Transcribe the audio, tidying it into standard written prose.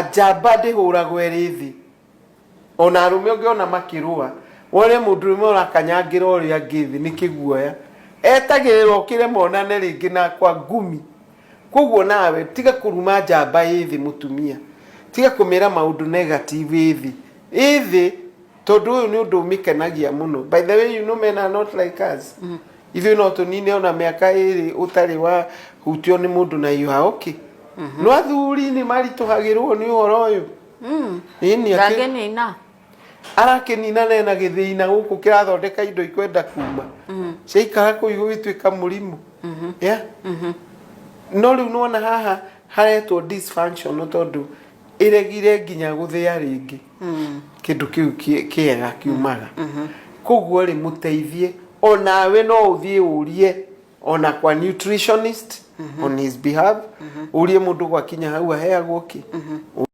Njamba ndĩhũragwo ĩrĩ thĩ. Ona arũme ũngĩona makĩrũa, wone mũndũrũme ũrakanyangĩra ũrĩa angĩ thĩ nĩ kĩguoya. Etagĩrĩra okĩre monane rĩngĩ na kwa ngumi. Koguo nawe tiga kũruma njamba ĩ thĩ mũtumia. Tiga kũmĩra maũndũ negative ĩ thĩ. Ĩ thĩ tondũ ũyũ nĩ ũndũ ũmĩkenagia mũno. By the way, you know men are not like us. Ithuĩ no tũnine ona mĩaka 2 ũtarĩ wa hutio nĩ mũndũ na you are okay. No athuri nĩ maritũhagĩrwo nĩ ũhoro ũyũ. Ĩni Ndangĩnina. Arakĩnina na ena gĩthĩina gũkũ kĩrathondeka indo ikwenda kuma. Ciaikara kũu igũgĩtuĩka mũrimũ. Yeah. No rĩu nĩwona haha haretwo dysfunctional tondũ ĩregire nginya gũthĩa rĩngĩ. Kĩndũ kĩu kĩega kiumaga. Koguo rĩ, mũteithie onawe no ũthiĩ ũrie ona kwa nutritionist on his behalf, ũrie mũndũ gwakinya hau aheagwo kĩ.